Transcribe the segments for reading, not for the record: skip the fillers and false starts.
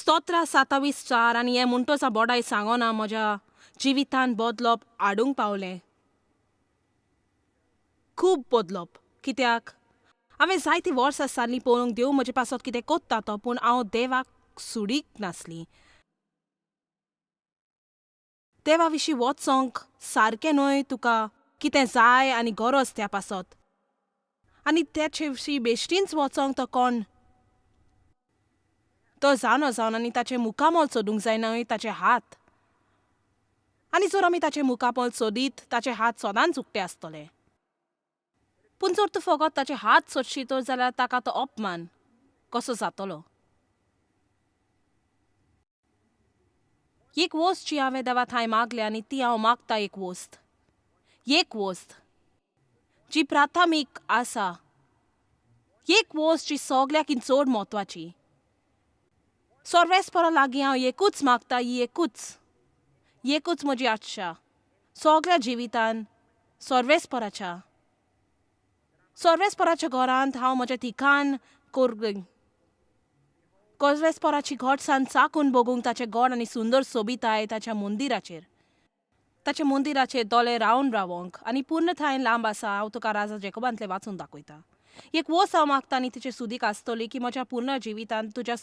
स्तोत्रां 27:4 आनी हें म्हणटच हांव बोडाय सांगना म्हज्या जिवितान बदलप हाडूंक पावलें. खूब बदलप. कित्याक हांवें जायतीं वर्सां सारलीं पळोवंक देव म्हजे पासत कितें कोत्ता तो, पूण हांव देवाक सुडीक नासली. देवा विशीं वचोंक सारकें न्हय तुका कितें जाय आनी गरज त्या पासत आनी तेचे विशीं बेश्टींच वचोंक तो कोण तो जाणो जावन आनी ताचें मुखामळ सोदूंक जाय न्हय ताचे हात. आनी जर आमी ताचें मुखामळ सोदीत ताचे हात सदांच उक्ते आसतले. पूण जर तूं फकत ताचे हात सोदशी तर जाल्यार ताका तो अपमान कसो जातलो. एक वस्त जी हांवें देवा थंय मागल्या आनी ती हांव मागता एक वस्त, एक वस्त जी प्राथमीक आसा, एक वस्त जी सगल्याकीन चड म्हत्वाची. सर्वेस्परा लागीं हांव एकूच मागता, ही एकूच, एकूच म्हजी आशा सगल्या जिवितान सर्वेस्पराच्या सर्वेस्पराच्या घरांत हांव म्हजें ठिकाण करूंक, सर्वेस्पराची घटसाण चाकून बगूंक ताचें गोड आनी सुंदर सोबिताय ताच्या मंदिराचेर, ताच्या मंदिराचेर दोळे रावन रावोंक आनी पूर्णतायेन लांब आसा. हांव तुका राजा जेकोबांतलें वाचून दाखयता. एक वस्त हांव मागता आनी तिचे सुदीक आसतली की म्हज्या पूर्ण जिवितांत तुज्या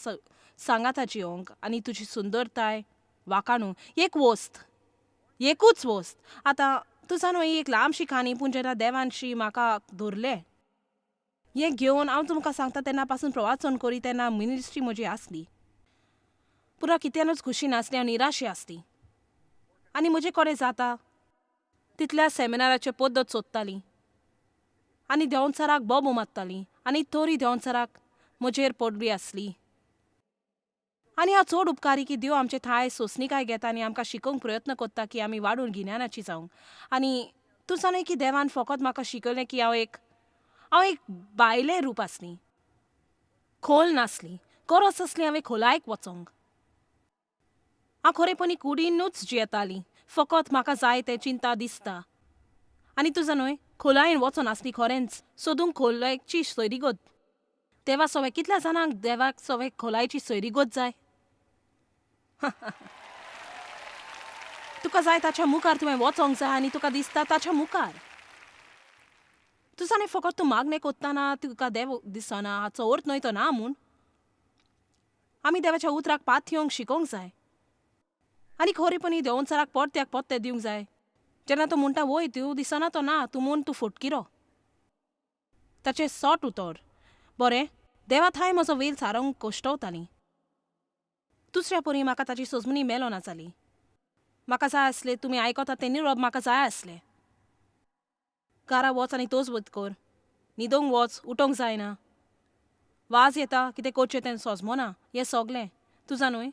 सांगाता जियोंक आनी तुजी सुंदरताय वाखाणूंक. एक वस्त, एकूच वस्त. आतां तूं जाणो ही एक लांबशी काणी, पूण जेन्ना देवानशी म्हाका धरलें हें घेवन हांव तुमकां सांगता तेन्ना पासून प्रवाचन करी तेन्ना मिनिस्ट्री म्हजी आसली पुरा कित्यानूच खुशी नासली, हांव निराशी आसली आनी म्हजे कडेन जाता तितल्या सेमिनाराचे पद्दत सोदताली आनी देंवचाराक बोबो मारताली आनी तरी देंवचाराक म्हजेर पडली आसली. आनी हांव चड उपकारी की देव आमचे थाय सोंसणीकाय घेता आनी आमकां शिकोवंक प्रयत्न करता की आमी वाडून गिन्यानाची जावंक. आनी तूं जाणा की देवान फकत म्हाका शिकयलें की हांव एक बायलें रूप आसली, खोल नासली, गरज आसली हांवें खोलायक वचोंक. हांव खरेपणी कुडीनूच जियेताली, फकत म्हाका जाय तें चिंता दिसता. आनी तूं जाणा खोलायेन वचोन आसली खरेंच सोदूंक खोलायची सोयरीगत. देवा सवे कितल्या जाणांक देवाक सवे खोलायची सोयरीगत जाय? तुका जाय ताच्या मुखार तुवें वचोंक जाय आनी तुका दिसता ताच्या मुखार. तूं जाणा फकत तूं मागणें कोत्ताना तुका देव दिसना हाचो अर्थ न्हय तो ना म्हूण. आमी देवाच्या उतराक पातयेवंक शिकोवंक जाय आनी खरेपणी देंवचाराक परत्याक परतें दिवंक जाय. जेन्ना तो म्हणटा वय देव दिसना तो ना, तूं म्हूण तूं फटकिरो, ताचें सोट उतर. बरें देवा थांय म्हजो वेल सारोवंक कश्टवताली. दुसऱ्या परी म्हाका ताची सोजमणी मेलो ना जाली. म्हाका जाय आसलें तुमी आयकता तें निरोप म्हाका जाय आसलें. घरा वच आनी तोच कर, न्हिदोंक वच, उठोंक जायना, वाज येता, कितें करचें तें सोजमना, हें सगलें तूं जाणा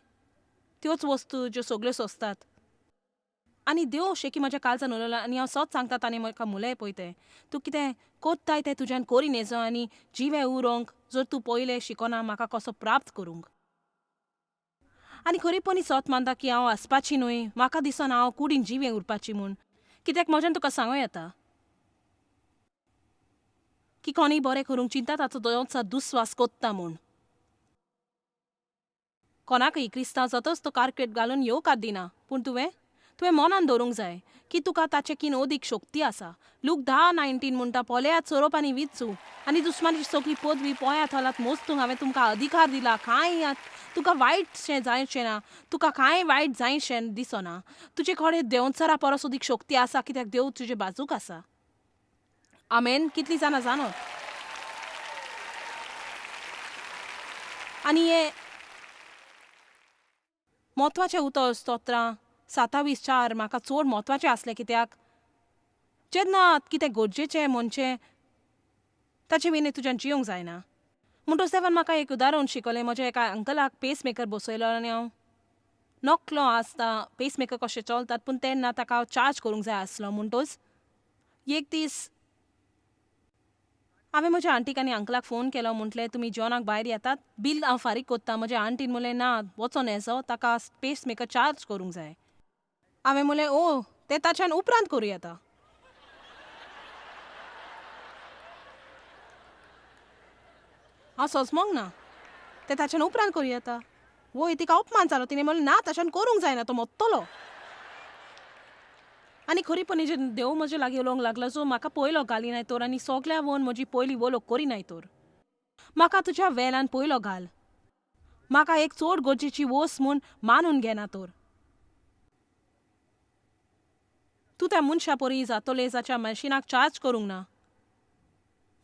त्योच वस्तू ज्यो सगल्यो सोंसतात. आनी देव शेकी म्हज्या काळजान उलयलो आनी हांव सत सांगता ताणें म्हाका मुलय पळय तें तूं कितें कोत्ताय तें तुज्यान करी न्हेजो आनी जिवें उरोंक जर तूं पयलें शिकना म्हाका कसो प्राप्त करूंक. आनी खरेपणी सत मानता की हांव आसपाची न्हय, म्हाका दिसना हांव कुडीन जिवें उरपाची म्हूण. कित्याक म्हज्यान तुका सांगूं येता की कोणूय बरें करूंक चिंता ताचो दोनचा दुस्वास कोत्ता म्हूण. कोणाकय क्रिस्तांव जातच तो कारकेट घालून येवकार दिना, पूण तुवें तुवें मनान दवरूंक जाय की तुका ताचे कीन अदीक शक्ती आसा. लूक 10:19 म्हणटा पळयात सोरोप आनी विचू आनी दुस्मानाची सगळी पदवी पोया थलात मोस्तूंक हांवें तुमकां अधिकार दिला. कांय तुका वायटशें जायचें ना, तुका कांय वायट जायशें दिसना. तुजे कडेन देंवचारा परस अदीक शक्ती आसा कित्याक देव तुजे बाजूक आसा. आमेन. कितलीं जाणां जाणत? आनी हें म्हत्वाचें उतर स्तोत्रां 27:4 म्हाका चड म्हत्वाचें आसलें कित्याक जेन्ना कितें गरजेचें म्हणचें ताचे विणे तुज्यान जियोंक जायना. म्हणटच देवान म्हाका एक उदाहरण शिकयलें. म्हज्या एका अंकलाक पेसमेकर बसयलो आनी हांव नकलो आसता पेसमेकर कशें चलतात, पूण तेन्ना ताका चार्ज करूंक जाय आसलो. म्हणटच एक दीस हांवें म्हज्या आंटीक आनी अंकलाक फोन केलो, म्हटलें तुमी जेवणाक भायर येतात, बील हांव फारीक कोत्ता. म्हज्या आंटीन म्हणलें ना वचोन येसो, ताका पेसमेकर चार्ज करूंक जाय. हांवें म्हणलें ओ तें ताच्यान उपरांत करूं येता. हांव सोजमोंक ना, तें ताच्यान उपरांत करूं येता. वय तिका अपमान जालो. तिणें म्हणलें ना तशें करूंक जायना, तो मोत्तलो. आनी खरीपणी जे देव म्हजे लागीं उलोवंक लागलो, जो म्हाका पयलो घालिनाय तर आनी सगल्या वोन म्हजी पयली वोलोक करिनाय तर म्हाका तुज्या वेल्यान पयलो घाल, म्हाका एक चड गरजेची वस्त म्हूण मानून घेना तर तूं त्या मनशा परी जातोले जाच्या मशिनाक चार्ज करूंक ना.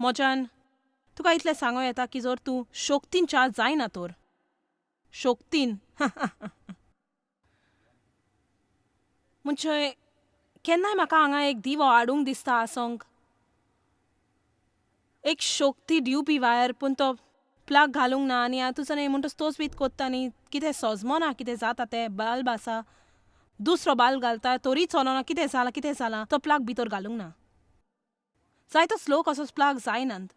म्हज्यान तुका इतलें सांगूं येता की जर तूं शक्तीन चार्ज जायना तर शक्तीन म्हणजे केन्नाय म्हाका हांगा एक दिवो हाडूंक दिसता आसोंक, एक शक्ती दिवपी वायर, पूण तो प्लग घालूंक ना आनी हांव तुजो न्ही म्हणटच तोच बीत कोत्ता आनी कितें सजमना कितें जाता तें बल्ब आसा, दुसरो बल्ब घालता तोरी चलना. कितें जालां कितें जालां, तो प्लग भितर घालूंक ना. जायतोच लोक असोच प्लग जायनात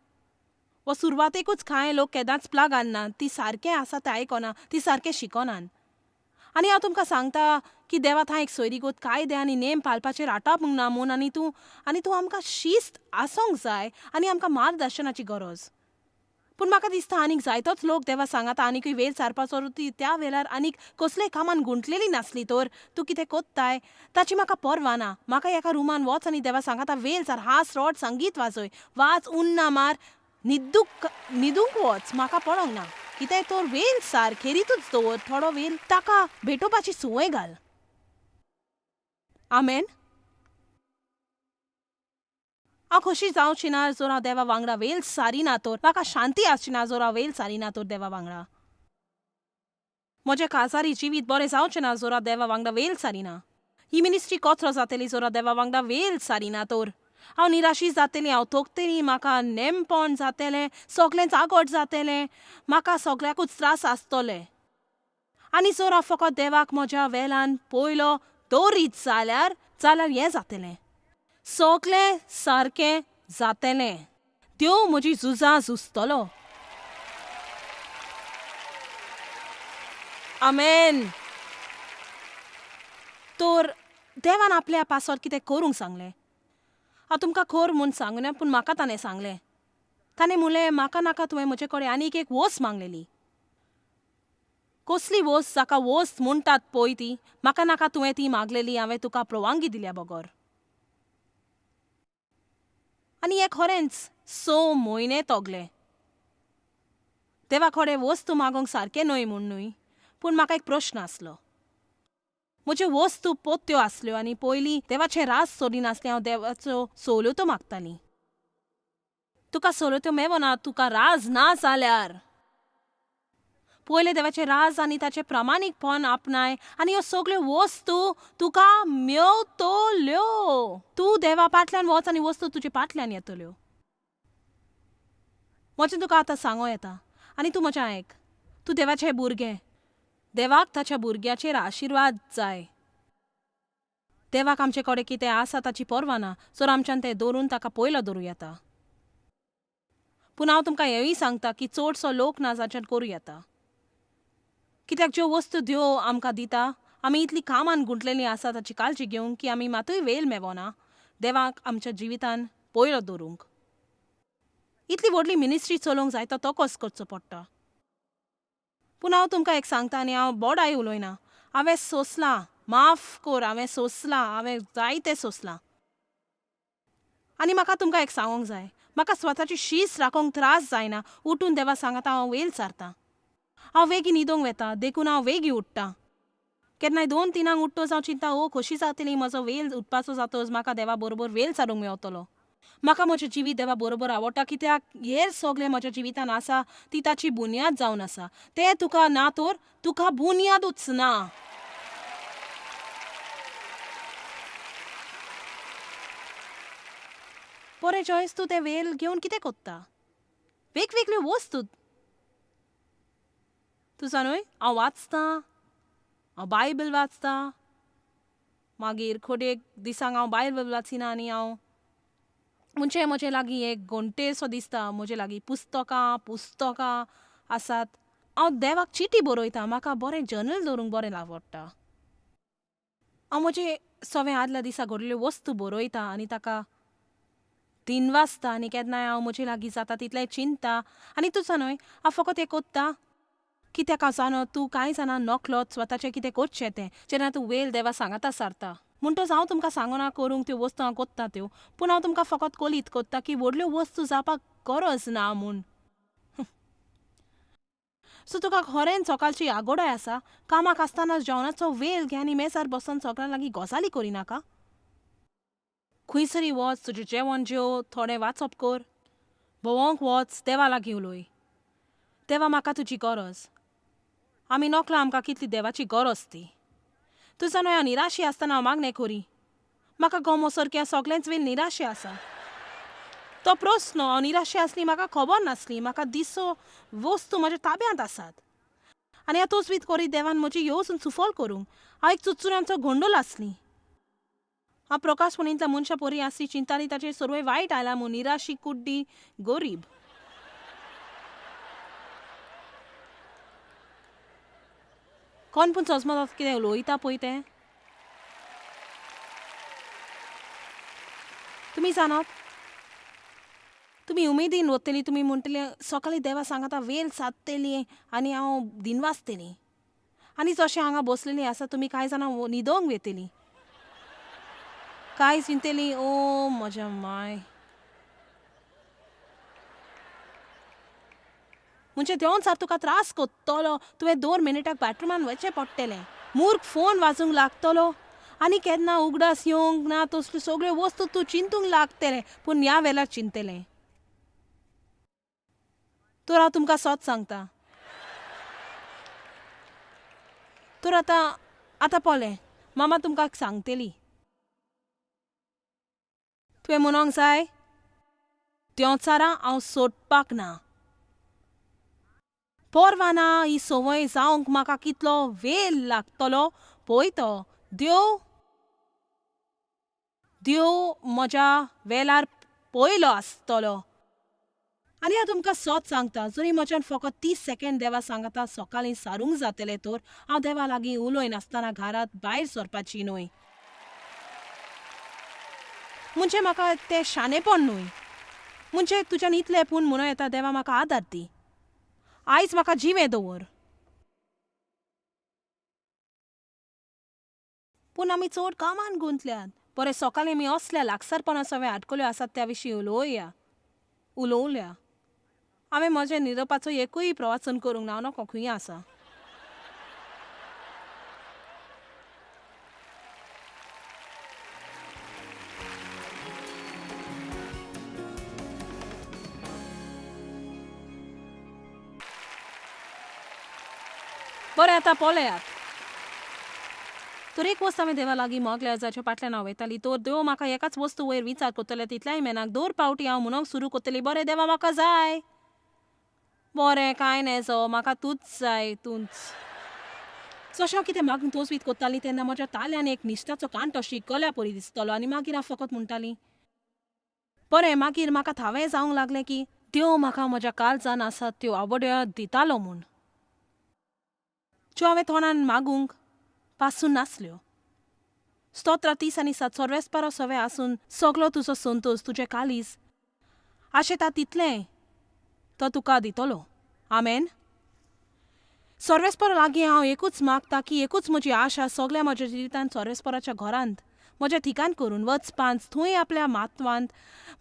वो सुरवातेकूच कांय लोक केदांच प्लग हाडनात, ती सारकें आसा तें आयकना, ती सारकें शिकनात. आनी हांव तुमकां सांगता की देवा थंय एक सोयरीगत कायदे आनी नेम पाळपाचेर आटापूंक ना म्हूण. आनी तूं आमकां शिस्त आसूंक जाय आनी आमकां मार्गदर्शनाची गरज. पूण म्हाका दिसता आनीक जायतोच लोक देवा सांगाता आनीकूय वेळ सारपाचो ती त्या वेळार आनीक कसलेय कामान गुंतलेली नासली तर तूं कितें कोत्ताय ताची म्हाका पर्वा ना. म्हाका एका रुमान वच आनी देवा सांगाता वेळ सार, हांस, रोड, संगीत वाजय, वाच, उन्ना मार, न्हिदूंक न्हिदूंक वच, म्हाका पडोंक ना कितें तर वेळ सार, खेरीतूच दवर थोडो वेळ ताका भेटोवपाची संवय घाल. आमेन. हांव खोशी जावची ना जर हांव देवा वांगडा वेळ सारिना तर. म्हाका शांती आसची ना जर हांव वेळ सारिना तर देवा वांगडा. म्हजें काजारी जिवीत बरें जावचें ना जर हांव देवा वांगडा वेळ सारिना. ही मिनिस्ट्री कचरो जातली जर हांव देवा वांगडा वेळ सारिना तर. हांव निराशी जातली, हांव थकतली, म्हाका नेमपण जातलें, सगळेंच आगट जातलें, म्हाका सगळ्याकूच त्रास आसतले. आनी जर हांव फकत देवाक म्हज्या वेल्यान पयलो दवरीत जाल्यार जाल्यार हें जातलें, सगळें सारकें जातलें. देव म्हजी झुजां झुजतलो. आमेन. तर देवान आपल्या पासत कितें करूंक सांगलें. हांव तुमकां खर म्हूण सांगना, पूण म्हाका ताणें सांगलें. ताणें म्हणलें, म्हाका नाका तुवें म्हजे कडेन आनीक एक वस्त मागलेली. कसली वस्त जाका वस्त म्हणटात पळय ती म्हाका नाका तुवें ती मागलेली हांवें तुका परवानगी दिल्या बगर. आनी हें खरेंच 6 म्हयने तगले. देवा कडेन वस्तू मागोंक सारकें न्हय म्हूण न्हय, पूण म्हाका एक प्रश्न आसलो. म्हज्यो वस्तू पोत्यो आसल्यो आनी पयलीं देवाचें राज सोदिनासलें, हांव देवाच्यो सवलत्यो मागतालीं. तुका सवलत्यो मेवना तुका राज ना जाल्यार. पयलें देवाचें राज आनी ताचें प्रामाणीकपण आपणाय आनी ह्यो सगल्यो वस्तू तुका मेवतल्यो. तूं देवा फाटल्यान वच आनी वस्तू तुजे फाटल्यान येतल्यो. म्हजें तुका आतां सांगो येता आनी तूं म्हजें आयक. तूं देवाचें भुरगें. देवाक ताच्या भुरग्याचेर आशिर्वाद जाय. देवाक आमचे कडेन कितें आसा ताची पर्वा ना जर आमच्यान तें दवरून ताका पयलो दवरूं येता. पूण हांव तुमकां हेंवूय सांगता की चडसो लोक ना जाच्यान करूं येता. कित्याक ज्यो वस्तू देव आमकां दिता आमी इतली कामान गुंतलेलीं आसा ताची काळजी घेवंक की आमी मातूय वेळ मेवना देवाक आमच्या जिवितान पयलो दवरूंक. इतली व्हडली मिनिस्ट्री चलोवंक जाय तो तोकोस करचो पडटा. पूण हांव तुमकां एक सांगता आनी हांव बोडाय उलयना. हांवें सोंसलां, माफ कर, हांवें सोंसलां, हांवें जायतें सोंसलां. आनी म्हाका तुमकां एक सांगूंक जाय, म्हाका स्वताची शीस राखोवंक त्रास जायना. उठून देवा सांगाता हांव वेळ सारतां. हांव वेगीं न्हिदोंक वेता देखून हांव वेगीं उठ्ठा. केन्नाय 2-3 उठ्ठोच हांव चिंता, ओ खोशी जातली म्हजो वेळ उठपाचो जातोच म्हाका देवा बरोबर वेळ सारूंक मेवतलो. म्हाका म्हजें जिवीत देवा बरोबर आवडटा कित्याक हेर सगळें म्हज्या जिवितान आसा ती ताची बुन्याद जावन आसा. तें तुका ना तर तुका बुन्यादूच ना. बरें जॉयस, तूं तें वेल घेवन कितें कोत्ता? वेगवेगळ्यो वस्तू तूं जाणूय, हांव वाचतां, हांव बायबल वाचतां. मागीर खोडयेक दिसांक हांव बायबल वाचिना आनी हांव म्हणजे म्हजे लागीं एक घंटेसो दिसता. म्हजे लागीं पुस्तकां पुस्तकां आसात. हांव देवाक चिटी बरयता. म्हाका बरें जर्नल दवरूंक बरें आवडटा. हांव म्हजे सगळें आदल्या दिसा घडलेल्यो वस्तू बरयता आनी ताका दिन वाचता आनी केन्नाय हांव म्हजे लागीं जाता तितलें चिंता. आनी तुजो न्हय, हांव फकत हें कोत्ता, कित्याक हांव जाणो तूं कांय जाणा नकळत स्वताचें कितें करचें तें जेन्ना तूं वेल देवा सांगाता सारता. म्हणटच हांव तुमकां सांगना करूंक त्यो वस्तू हांव कोत्ता त्यो, पूण हांव तुमकां फकत कोलीत कोत्ता की व्हडल्यो वस्तू जावपाक गरज ना म्हूण. सो तुका खरेंच सकाळची आगोडय आसा, कामाक आसतना जेवणाचो वेल घे आनी मेजार बसून सगळ्यां लागीं गजाली करिनाका. खंयसरी वच, तुजें जेवण जेव, थोडें वाचप कर, भोंवंक वच, देवा लागीं उलय. देवा म्हाका तुजी गरज. आमी नकळो आमकां कितली देवाची गरज ती. तूं जाणा हांव निराशी आसतना हांव मागणें करी. म्हाका गमो सारकें सगळेंच वेळ निराशे आसा. तो प्रस्न हांव निराशे आसली म्हाका खबर नासली. म्हाका दिसो वस्तू म्हज्या ताब्यांत आसात. आनी हांव तोच वीत करीत देवान म्हजी येवजण सुफल करूंक. हांव एक चुचुऱ्यांचो गोंडोल आसली. हांव प्रकाश पुणींतल्या मनशा परी आसली, चिंताली ताचेर सर्वय वायट आयला म्हूण, निराशी, कुड्डी, गरीब. कोण पूण सजमत कितें उलयता पळय तें. तुमी जाणात, तुमी उमेदीन वतली, तुमी म्हणटले सकाळीं देवा सांगाता वेल सादतली आनी हांव दिनवासतली. आनी जशें हांगा बसलेलीं आसा तुमी कांय जाणां न्हिदोंक वेतलीं, कांय चिंतली ओ म्हज्या माय. म्हणजे देवन सार तुका त्रास कोत्तलो, तुवें 2 मिनटाक बाथरुमान वचचें पडटलें, मूर्ख फोन वाजूंक लागतलो आनी केन्ना उगडास येवंक ना तसल्यो सगळ्यो वस्तू तूं चिंतूंक लागतलें, पूण ह्या वेळार चिंतलें. तर हांव तुमकां सत सांगता. तर आतां आतां पळय मामा तुमकां सांगतली. तुवें म्हणोंक जाय देंवचारां हांव सोडपाक ना. परवा ना ही संवय जावंक म्हाका कितलो वेळ लागतलो पळय तो. देव देव म्हज्या वेळार पयलो आसतलो. आनी हांव तुमकां सत सांगता, जरी म्हज्यान फकत 30 सेकेंड देवा सांगता सकाळीं सारूंक जातलें तर हांव देवा लागीं उलयनासतना घरांत भायर सरपाची न्हय. म्हणजे म्हाका तें शाणेपण न्हय. म्हणजे तुज्यान इतलें पूण म्हणूं येता देवा म्हाका आदार दी, आयज म्हाका जिवें दवर. पूण आमी चड कामान गुंतल्यात. बरें सकाळीं आमी असल्या लागसारपणा सगळें आटकल्यो आसात त्या विशीं उलोवया उलोवल्या. हांवें म्हजें निरोपाचो एकूय प्रवाचन करूंक ना, नको खंय आसा. बरें आतां पळयात. तर एक वस्त हांवें देवा लागीं मागल्या जाच्या फाटल्यान हांव वयताली, तर देव म्हाका एकाच वस्तू वयर विचार करतले तितल्याय मेनाक 2 पावटी हांव म्हणूंक सुरू करतली, बरें देवा म्हाका जाय, बरें कांय नेजो म्हाका तूंच जाय तूंच. जशें हांव कितें मागून तोच वीत करताली तेन्ना म्हज्या ताल्यान एक निश्ठाचो कांटो शिकल्या परी दिसतलो आनी मागीर हांव फकत म्हणटाली बरें. मागीर म्हाका थावें जावंक लागलें की देव म्हाका म्हज्या काळजान आसात त्यो आवड्यो दितालो म्हूण, ज्यो हांवें तोंडान मागूंक पासून नासल्यो. स्तोत्रां 30 आनी 7 सर्वेस्परा सवे आसून सगलो तुजो संतोश तुजें कालीज आशेता तितलें तो तुका दितलो. आमेन. सर्वेस्परा लागीं हांव एकूच मागता की एकूच म्हजी आशा सगल्या म्हज्या जिवितांत सर्वेस्पराच्या घरांत म्हजें ठिकाण करून वचपांत थंय आपल्या मात्वांत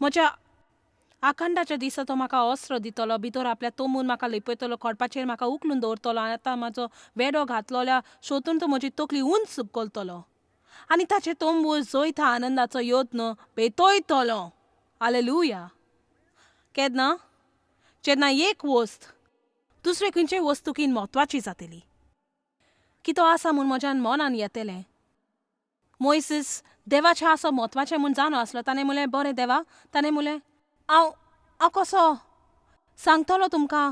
म्हज्या आखंडाच्या दिसा तो म्हाका अस्त्र दितलो, भितर आपल्या तोंबून म्हाका लिपयतलो, खडपाचेर म्हाका उखलून दवरतलो आनी आतां म्हाजो वेडो घातलोल्या शोतून तो म्हजी तकली उंच करतलो आनी ताचे तोंबूर जैता आनंदाचो यत्न पेटयतलो. हालेलुया. केन्ना जेन्ना एक वस्त दुसरे खंयचे वस्तुकीन म्हत्वाची जातली की तो आसा म्हूण म्हज्यान मनान येतलें. मोयसीस देवाचें आसो म्हत्वाचें म्हूण जाणो आसलो. ताणें म्हणलें बरें देवा, ताणें म्हणलें हांव हांव कसो सांगतलो तुमकां,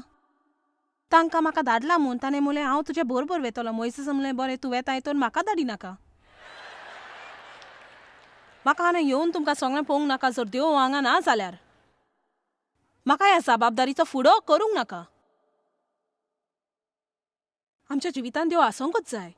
तांकां म्हाका धाडला म्हूण. ताणें म्हणलें हांव तुजे बरोबर वेतलो. मोयसीस म्हणलें बरें तूं वेताय तर म्हाका धाडिनाका, म्हाका हांगा येवन तुमकां सगळें पळोवंक नाका. जर देव हांगा ना जाल्यार म्हाका ह्या जबाबदारीचो फुडो करूंक नाका. आमच्या जिवितांत देव आसोंकूच जाय.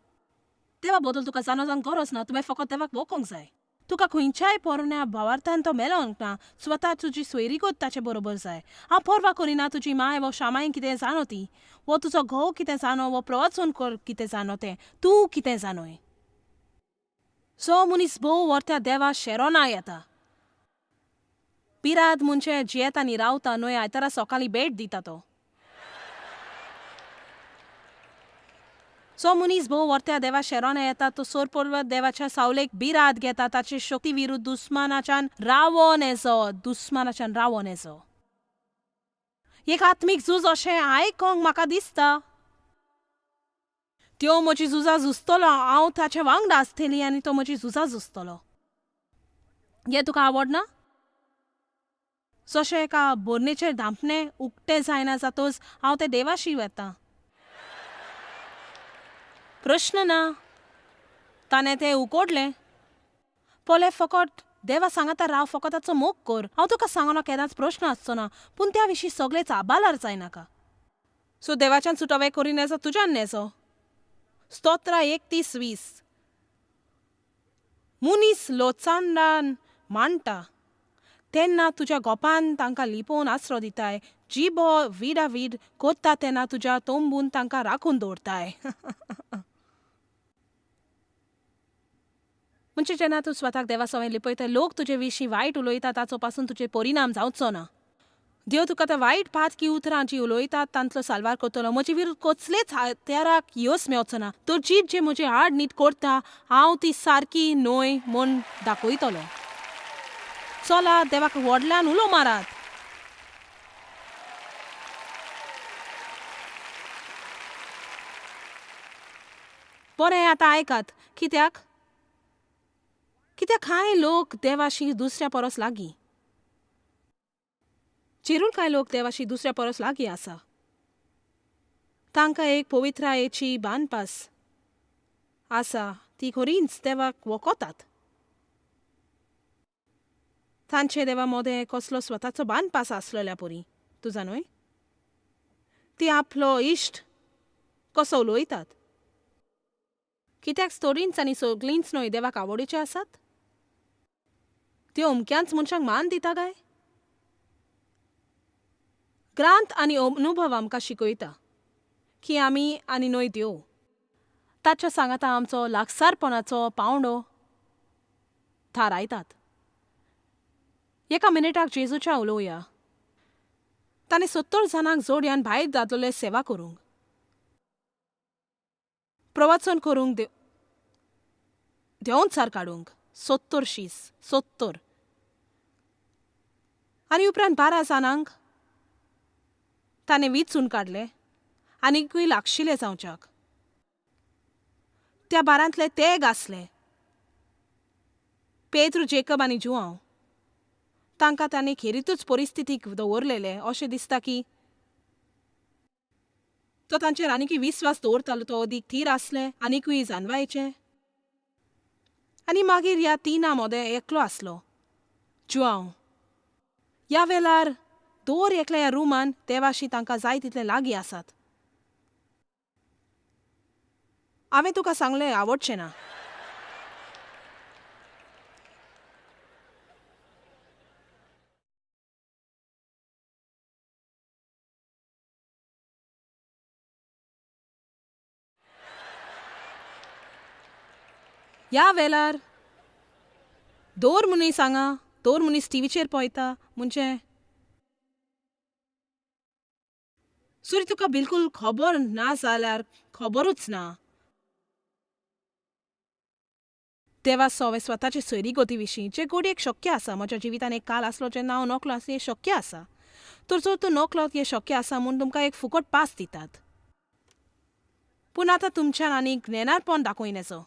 देवा बदल तुका जाणो जावंक गरज ना, तुवें फकत देवाक वळखूंक जाय. तुका खंयच्याय पोरण्या भावार्थान तो मेलोंक ना. स्वता तुजी सोयरीगत ताचे बरोबर जाय. हांव पर्वा करिना तुजी माय वो शामाय कितें जाणो ती, वो तुजो घोव कितें जाणो, वो प्रवचन कर कितें जाणो तें, तूं कितें जाणोय. सो मनीस भोव व्हरत्या देवा शेरोना येता. पिराद म्हणजे जियेता आनी रावता न्हय. आयतारा सकाळीं भेट दिता तो. सो मनीस भोव व्हरत्या देवा शेरोना येता. तो सोरपर्वत देवाच्या सावलेक बिराद घेता. ताचे शक्ती विरुद्ध दुस्मानाच्यान रावोन येजो, दुस्मानाच्यान रावोन येजो. एक आत्मीक झूज अशें आयकोंक म्हाका दिसता. त्यो म्हजी झुजां झुजतलो. हांव ताचे वांगडा आसतली आनी तो म्हजी झुजां झुजतलो. हें तुका आवडना? जशें एका बोरणेचेर धांपणें उक्तें जायना जातच हांव तें देवाशी वता. प्रश्न ना. ताणें तें उकोडलें. पळय, फकत देवा सांगाता राव, फकत ताचो मोग कर. हांव तुका सांगना केन्नाच प्रश्न आसचो ना, पूण त्या विशीं सगळेच आबालार जायनाका. सो देवाच्यान सुटावे करी नेजो, तुज्यान नेजो. स्तोत्रा 31:20. मनीस लोचांडान मांडटा तेन्ना तुज्या गोपान तांकां लिपोवन आसरो दिताय. जिबो विडावीड कोत्ता तेन्ना तुज्या तोंबून तांकां राखून दवरताय. म्हणजे जेन्ना तूं स्वताक देवा सवें लिपयता, लोक तुजे विशीं वायट उलयता ताचो पासून तुजेर परिणाम जावचो ना. देव तुका त्या वायट पातकी उतरां जी उलयतात तांतलो साल्वार करतलो. म्हजे विरुद्ध कसलेच हत्याराक यस मेवचो ना. तर जीब जे म्हजे आड नीट करता, हांव ती सारकी न्हय म्हूण दाखयतलो. चला, देवाक व्हडल्यान उलो मारात. बरें, आतां आयकात. कित्याक कित्याक कांय लोक देवाशी दुसऱ्या परस लागीं? चिरून कांय लोक देवाशी दुसऱ्या परस लागीं आसा. तांकां एक पवित्रायेची बांदपास आसा. ती खरींच देवाक वखोतात. तांचे देवा मोदें कसलो स्वताचो बांदपास आसलेल्या परी, तुजा न्हय? ती आपलो इश्ट कसो उलयतात. कित्याक स्टोरींच आनी सगळींच न्हय देवाक आवडीचे आसात? त्यो अमक्याच मनशांक मान दिता काय? ग्रांत आनी अनुभव आमकां शिकयता की आमी आनी न्हय देव ताच्या सांगाता आमचो लागसारपणाचो पावंडो थारायतात. एका मिनिटाक जेजूच्या उलोवया. ताणें 70 जाणांक जोडयान भायर दादलोले सेवा करूंक, प्रवचन करूंक, देंवचार काडूंक. 70 शीस, 70. आनी उपरांत 12 जाणांक ताणें विचून काडले आनीकूय लागशिल्ले जावच्याक. त्या बारांतले तेग आसले पेद्रू, जेकब आनी जुआंव. तांकां ताणें खेरीतूच परिस्थितीक दवरलेले. अशें दिसता की तो तांचेर आनीकूय विस्वास दवरतालो. तो अदीक थीर आसले, आनीकूय जानवायचे. आनी मागीर ह्या तिना मोदें एकलो आसलो, जुआंव. ह्या वेळार दर एकल्या ह्या रुमान देवाशी तांकां जाय तितले लागीं आसात. हांवें तुका सांगलें, आवडचें ना. ह्या वेळार दर मनीस हांगा, दर मनीस टिवीचेर पळयता. म्हणजे सरी तुका बिलकूल खबर ना जाल्यार खबरूच ना. देवा सोवे स्वताचे सोयरीगती विशीं जे घडयेक शक्य आसा. म्हज्या जिवितान एक काल आसलो जेन्ना हांव नकलो आसलें. हें शक्य आसा. तर जर तूं नकलो, हें शक्य आसा म्हूण तुमकां एक फुकट पास दितात. पूण आतां तुमच्यान आनीक नेणारपण दाखयण्याचो.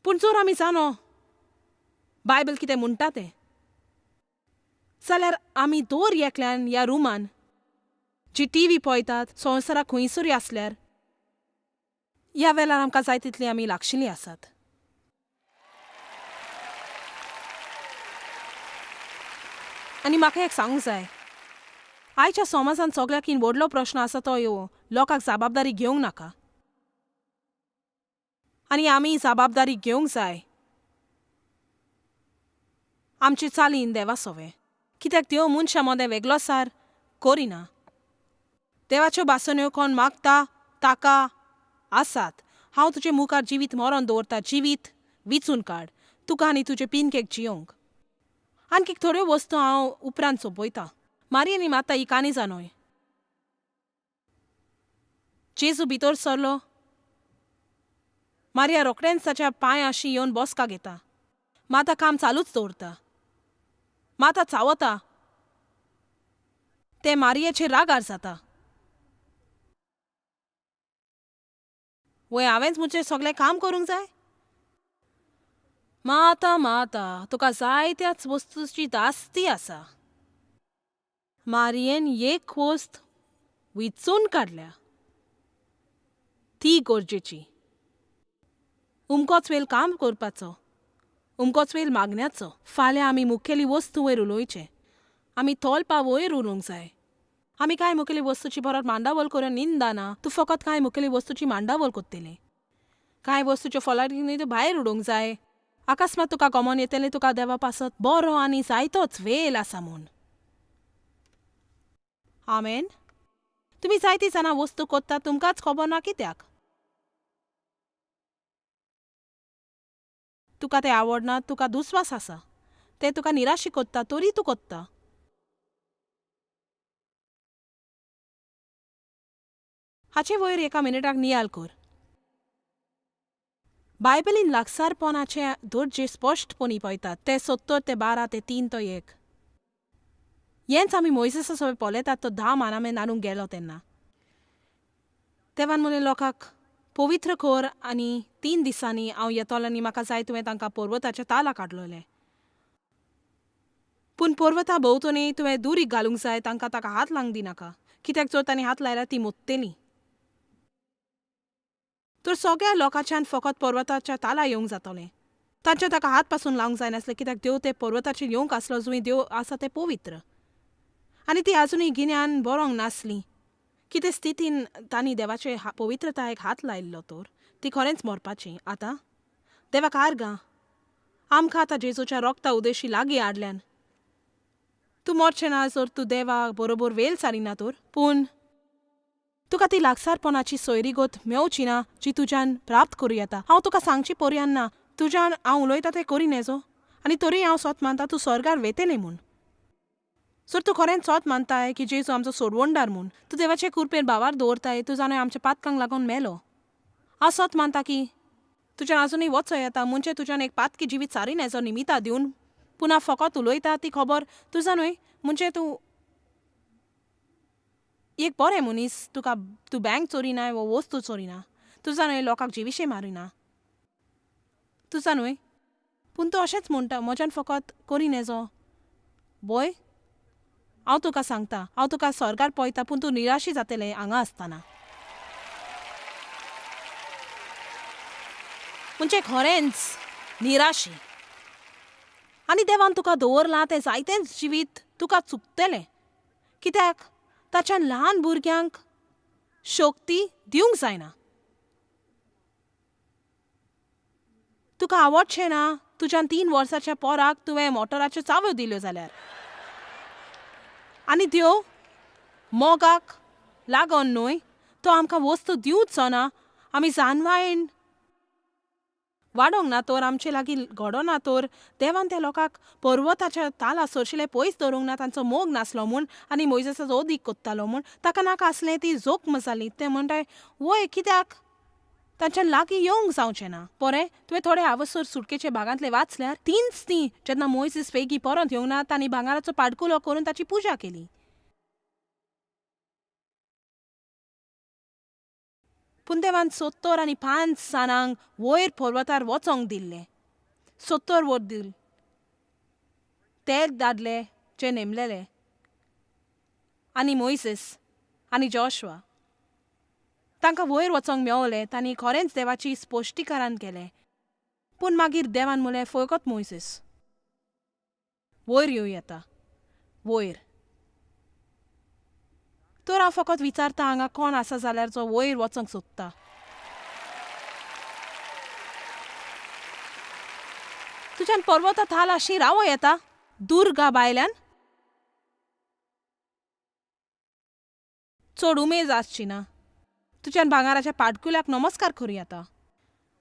पूण जर आमी जाणो बायबल कितें म्हणटा तें, जाल्यार आमी दर एकल्यान ह्या रुमान जी टिवी पळयतात, संवसाराक खंयसरूय आसल्यार, ह्या वेळार आमकां जाय तितली आमी लागशिल्लीं आसात. आनी म्हाका एक सांगूंक जाय, आयच्या समाजान सगळ्याकीन व्हडलो प्रश्न आसा तो यो, लोकांक जबाबदारी घेवंक नाका. आनी आमी जबाबदारी घेवंक जाय आमचे चालीन देवा सोवे कित्याक देव मनशां मदें वेगळो सार करिना. देवाच्यो बासन्यो कोण मागता ताका आसात. हांव तुजे मुखार जिवीत मरोन दवरता. जिवीत विचून काड तुका आनी तुजे पिनकेक जियोंक. आणखीक थोड्यो वस्तू हांव उपरांत सोंपयतां. मारी आनी माता ही कानिजां न्हय. जेजू भितर सरलो. मारिया रोखडेंच ताच्या पांयाशी येवन बसका घेता. माता काम चालूच दवरता. माता चावता. तें मारियेचेर रागार जाता. वय हांवेंच म्हजें सगळें काम करूंक जाय? माता माता तुका जायत्याच वस्तूची दास्ती आसा. मारियेन एक वस्त विचून काडल्या. ती गरजेची. उमकोच वेल काम करपाचो. उमकोच वेल मागण्याचो. फाल्यां आमी मुखेली वस्तू वयर उलोवचें. आमी तोलपा वयर उलोवंक जाय. आमी कांय मुखेली वस्तूची परत मांडावळ करून निंदाना. तूं फकत कांय मुखेली वस्तूची मांडावळ करतली. कांय वस्तूच्यो फलाटी तूं भायर उडोवंक जाय. अकस्मात तुका गमोन येतलें तुका देवा पासत बरो आनी जायतोच वेल आसा म्हूण. आमेन. तुमी जायतीं जाणां वस्तू कोत्ता तुमकांच खबर ना कित्याक. तुका तें आवडना. तुका दुस्वास आसा. तें तुका निराशी कोत्ता तरी तूं कोत्ता. हाचे वयर एका मिनटाक नियाल कर. बायबलीन लागसारपणाचे दर्जे स्पश्टपणी पळयतात. ते 70 ते 12 ते 3 तो 1. हेंच आमी मोयजेसा सोबत पळयतात तो 10 मानामेन हाडूंक गेलो तेन्ना. देवान म्हणलें लोकांक पवित्र कर आनी 3 दिसांनी हांव येतलो आनी म्हाका जाय तुवें तांकां पर्वताच्या ताला काडलोलें. पूण पर्वता भोंवतणी तुवें दुरीग घालूंक जाय. तांकां ताका हात लावंक दिनाका. कित्याक जर तांणी हात लायल्यार ती मोत्तेली. तर सगळ्या लोकांच्यान फकत पर्वताच्या ताला येवंक जातलें. तांच्या ताका हात पासून लावंक जायनासलें कित्याक देव ते पर्वताचेर येवंक आसलो जुंय देव आसा तें पवित्र. आनी ती आजुनूय गिन्यान बरोवंक नासली. कितें स्थितीन तांणी देवाचे पवित्रतायेक हात लायिल्लो तर ती खरेंच मरपाची. आतां देवाक आर्गां आमकां आतां जेजूच्या रोगता उदेशी लागीं हाडल्यान. तूं मरचें ना जर तूं देवा बरोबर वेल सारिना तर. पूण तुका ती लागसारपणाची सोयरीगत मेवची ना जी तुज्यान प्राप्त करूं येता. हांव तुका सांगची पर्यान ना. तुज्यान हांव उलयता तें करी नेजो. आनी तरी हांव सोत मानता तूं स्वर्गार वेतेलें म्हूण. सर तूं खरेंच सोत मानताय की जेजू आमचो सोडवणदार म्हूण. तूं देवाचे कुरपेर भावार दवरताय. तूं जाणा आमच्या पातकांक लागून मेलो. हांव सोत मानता की तुज्यान आजुनूय वचो येता. म्हणजे तुज्यान एक पातकी जिवीत सारी नेजो निमिता दिवन पुना फकत उलयता ती खबर तुजा न्हय. म्हणजे तूं एक बरें मनीस. तुका तूं बँक चोरिनाय वो वस्तू चोरिना. तुजा न्हय लोकांक जिविशें मारिना. तुजा न्हय. पूण तूं अशेंच म्हणटा म्हज्यान फकत करी नेजो. बोय हांव तुका सांगता हांव तुका स्वर्गार पळयता पूण तूं निराशी जातलें हांगा आसतना. म्हणजे खरेंच निराशी. आनी देवान तुका दवरलां तें जायतेंच जिवीत तुका चुकतलें. कित्याक ताच्यान ल्हान भुरग्यांक शक्ती दिवंक जायना. तुका आवडचें ना तुज्यान 3 वर्साच्या पोराक तुवें मोटराच्यो चाव्यो दिल्यो जाल्यार. आनी देव मोगाक लागून न्हय तो आमकां वस्तू दिवचो ना. आमी जानवायन वाडोवंक ना तर आमचे लागीं घडोना तर देवान त्या लोकांक पर्वताच्या ताला सरशिले पयस दवरूंक ना. तांचो मोग नासलो म्हूण आनी मोयजेसाचो अदीक कोत्तालो म्हूण ताका नाका आसलें. ती जोखम जाली. ते म्हणटाय वय कित्याक तांच्या लागीं येवंक जावचें ना. बरें तुवें थोडे आवसर सुटकेचे भागांतले वाचल्यार तींच ती जेन्ना मोयजीस वेगीं परत येवंक ना तांणी भांगराचो पाडकुलो करून ताची पुजा केली. पूण देवान 70 आनी 5 जाणांक वयर पर्वतार वचोंक दिल्लें. 70 वर दिल ते दादले जे नेमलेले आनी मोयसीस आनी जॉशवा तांकां वयर वचोंक मेवलें. तांणी खरेंच देवाची स्पश्टीकरण केलें. पूण मागीर देवान म्हणलें फकत मोयसीस वयर येवं येता वयर. तर हांव फकत विचारता हांगा कोण आसा जाल्यार जो वयर वचोंक सोदता. तुज्यान पर्वता थाल अशी रावो येता दुर्गा बायल्यान चड उमेद आसची ना. तुज्यान भांगाराच्या पाटकुल्याक नमस्कार करूं येता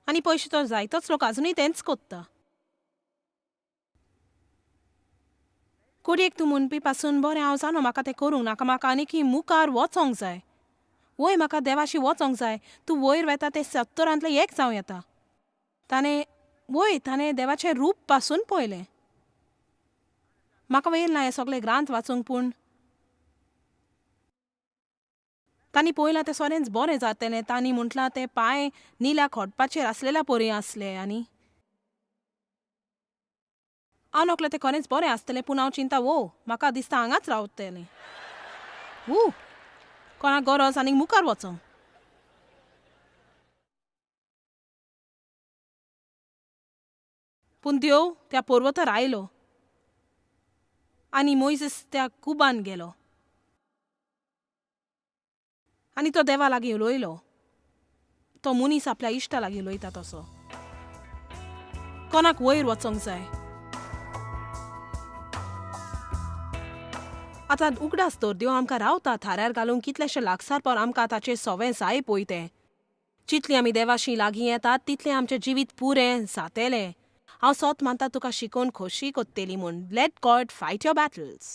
आनी पयशे तर जायतोच लोक आजुनूय तेंच कोत्ता. कोडयेक तूं म्हणपी पासून बरें हांव जाणो म्हाका तें करूंक नाका, म्हाका आनीक मुखार वचोंक जाय. वय म्हाका देवाशी वचोंक जाय. तूं वयर वेता तें 70तांतलें एक जावं येता. ताणें वय ताणें देवाचें रूप पासून पळयलें. म्हाका वेळ ना हें सगळें ग्रांथ वाचूंक, पूण तांणी पळयलां तें सोरेंच बरें जातलें. तांणी म्हटलां तें पांय निल्या खोटपाचेर आसलेल्या परी आसले आनी हांव नकलो तें खरेंच बरें आसतलें, पूण हांव चिंता वो म्हाका दिसता हांगाच रावतलें. वू कोणाक गरज आनीक मुखार वचोंक. पूण देव त्या पर्वतार आयलो आनी मोयजीस त्या कुबान गेलो आनी तो देवा लागीं उलयलो. तो मनीस आपल्या इश्टा लागीं उलयता तसो. कोणाक वयर वचोंक जाय. आतां उगडास दवर, देव आमकां रावता थाऱ्यार घालूंक कितलेशे लागसार पर आमकां ताचें सवें जाय पळय तें. जितलीं आमी देवाशी लागीं येतात तितलें आमचें जिवीत पुरें जातेलें. हांव सोत मानता तुका शिकोवन खोशी कोत्तेली म्हूण. Let God fight your battles.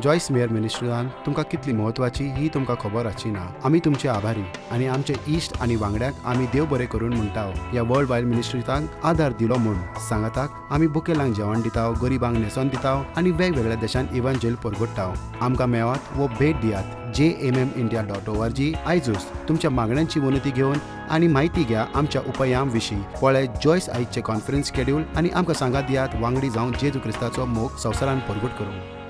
Joyce Meyer मिनिस्ट्रीजान तुमकां कितली म्हत्वाची ही तुमकां खबर आसची ना. आमी तुमचे आभारी आनी आमचे इश्ट आनी वांगड्यांक आमी देव बरें करून म्हणटा ह्या वर्ल्ड वायड मिनिस्ट्रीजांक आदार दिलो म्हूण. सांगाताक आमी बुकेलांक जेवण दिता, गरिबांक न्हेसोन दिता आनी वेगवेगळ्या देशांत इव्हांजेल परगट्टा. आमकां मेळात वो भेट दियात jmmindia.org. आयजूच तुमच्या मागण्यांची विनंती घेवन आनी म्हायती घ्या आमच्या उपायां विशीं. पळय जॉयस आयजचें कॉन्फरन्स शेड्यूल आनी आमकां सांगात दियात वांगडी जावन जेजू क्रिस्ताचो मोग संवसारान परगट करूंक.